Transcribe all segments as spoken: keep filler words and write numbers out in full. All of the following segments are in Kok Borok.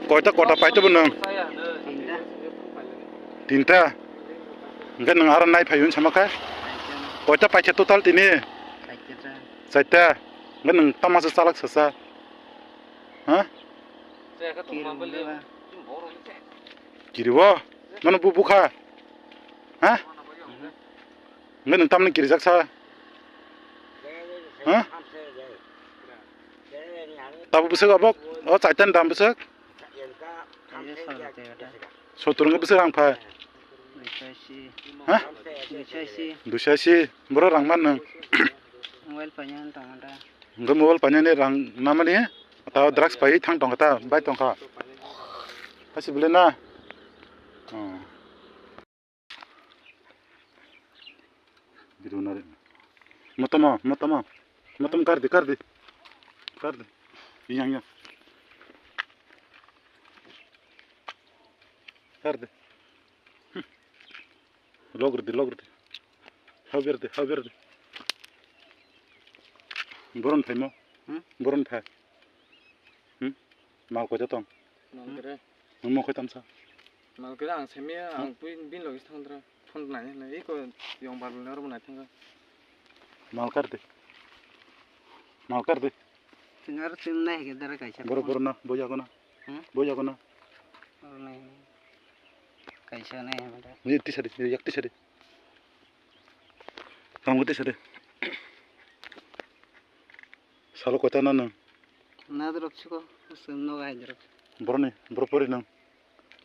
Koita kota paito bo nwng? Tinta. Hwnkhe nwng aro nai phaiwi sama khe? Koita paikha total tini? Chaita. Hwnkhe nwng tamasa chalak sasa? Ha? Kiriwo? Mano bu bukha? Ha? Hwnkhe nwng tamni kirijak sa? Ha? Tabuk bwswk abo? O chaitani dam bwswk? Sotor wngkha bwswk rang phai? Ha? Duiso asi. Borok rang man nwng? Mobile painani tongmani. Hwnkhe mobile painani rang namani? Ta drugs pai thang tongkha ta, bai tongkha. Hasi bwlai na? Oh. Video nari. Motomo, motomo. Motom kardi, kardi. Kardi. Yang, yang. Kardi. Logrdi, logrdi. Haberdi, haberdi. Boron phaimo. Hmm? Boron phai. Hmm? Mal koita tong? Mal kere. Nwng mokhe tamsa. Mal kere ang semi ang pui bin logi thang dra. Phone nai nai ko yong bar lo ro nai thang. Mal kardi. Mal kardi. Tingar tin nai ke dara kaisa. Boro boro na boya gona. Hmm? Boya gona. Boro nai. Kaisa nai hamda. Ni tisari, yak tisari. Tamo tisari. Salo kota na nwng? Nadrok chiko, nogo hai drok. Boroni, boro pori nwng?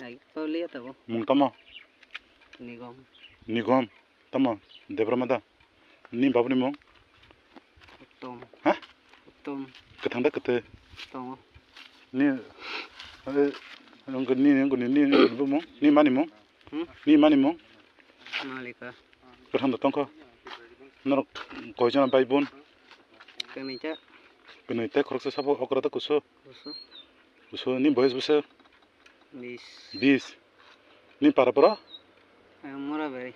Ai, paulia tabo. Mung tamo? Nigom. Nigom, tamo? Debra mada. Ni babuni mung? Tom. Ha? Tom. Kathang da kete? Tom. Ni, eh, nung ni, nung ni, ni, ni mung? Ni mani mung? Hmm? Ni mani mung? Malika. Kwthang da tongkho. Norok koijona bai bun? Kwnwi ta. Kwnwi ta khoroksa sabo okra ta kusu. Kusu. Kusu ni boyes bwswk? Bis. Bis. Ni para boro? Eh, Murabari.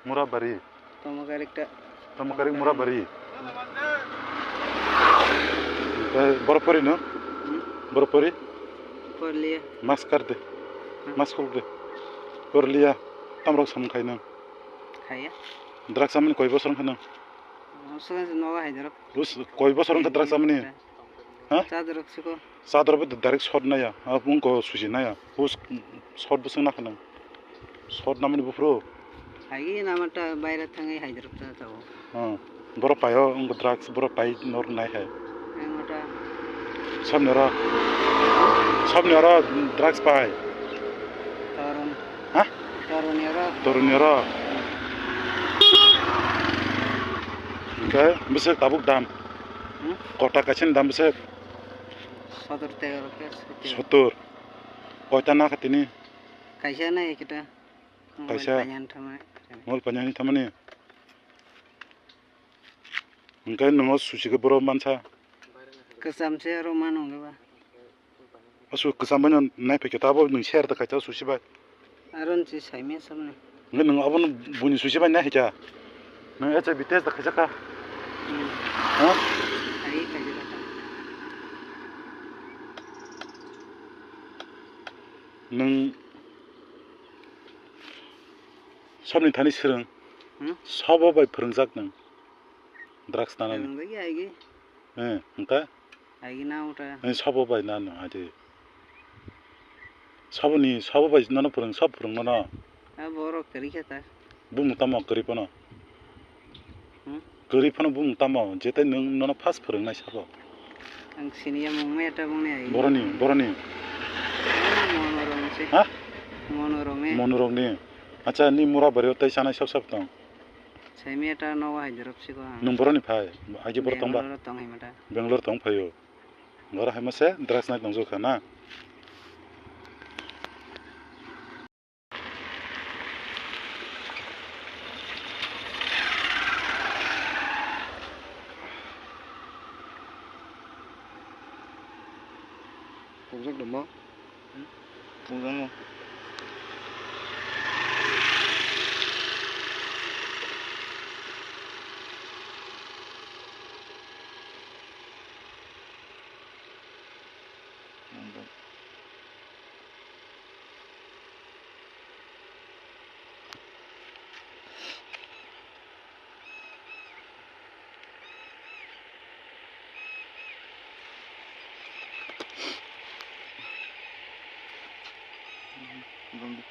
Murabari. Tomokarik ta. Tomokarik Murabari. Tei boro pori no? Hmm? Boro pori? Porliya. Mas kar de. Hmm? Mas khul de. Porliya. Tamrok samung khai nang. Khaya. Drugs amani koi bosor wngkha nang? Swkang se nogo hai dorok. Bus koi bosor wngkha drugs amani? Ha? Chadorok siko. Chadorok bo direct shot naya. Abo wngkha suji naya. Bus shot bwswk nakha nang. Shot namani buphuru. Hai nama ta baira thangwi hai dorok ta tao. Hmm. Borok paio wngkha drugs, borok pai norok nai hai. Ang ta. Sabni oro. Sabni oro drugs pai. Torun. Ha? Torun oro. Torun oro. Hwnkhe bwswk tabuk dam? Hmm? Kota kaisani dam bwswk? Sotor tei oro khe sotor. Sotor. Koita nakha tini? Kaisa nai kita. Kaisa? Mobile painani thamani. Mobile painani thamani? Hwnkhe nwng o susi khe boro mansa? Kwcham se aro mano hwnkhe ba. Aswk kwcham bai no naiphai khe ta abo nwng share da khaisa susi bai. Aro nw se saimya samni. Hwnkhe nwng abono buini susi bai naiphai kha. Nwng H I V test da khaisa kha. Hmm. Ha? Ai khaisa kha. Nwng sabni thani swrwng. Hmm? Sabo bai phwrwngjak nwng. Drugs nanani. Ang lagi aigi. Eh, hwnkhe? Aigi na uta. Eh, sabo bai nano adi. Saboni, sabo bai nano phwrwng, sab phwrwng mano. A borok kwrwi khe ta. Bumung tamo kwrwi phano? Hmm? Kwrwi phano bumung tamo? Jetai nwng nono first phwrwngnai sabo. Ang siniya mung me ta bung ne aigi. Boroni, boroni. Monorok se. Ha? Monorok ne. Monorok ni. Acha, ni mura bari o tai chanai sab sab tong. Saimya ta nogo hai dorop siko ang. Nwng boroni phai? Aji boro tongba? Bangalore tong hai mata. Bangalore tong phaio. Boro hai mase drugs nai tongjo kha na? Kobjak doma. Pungjakno. Bumdi.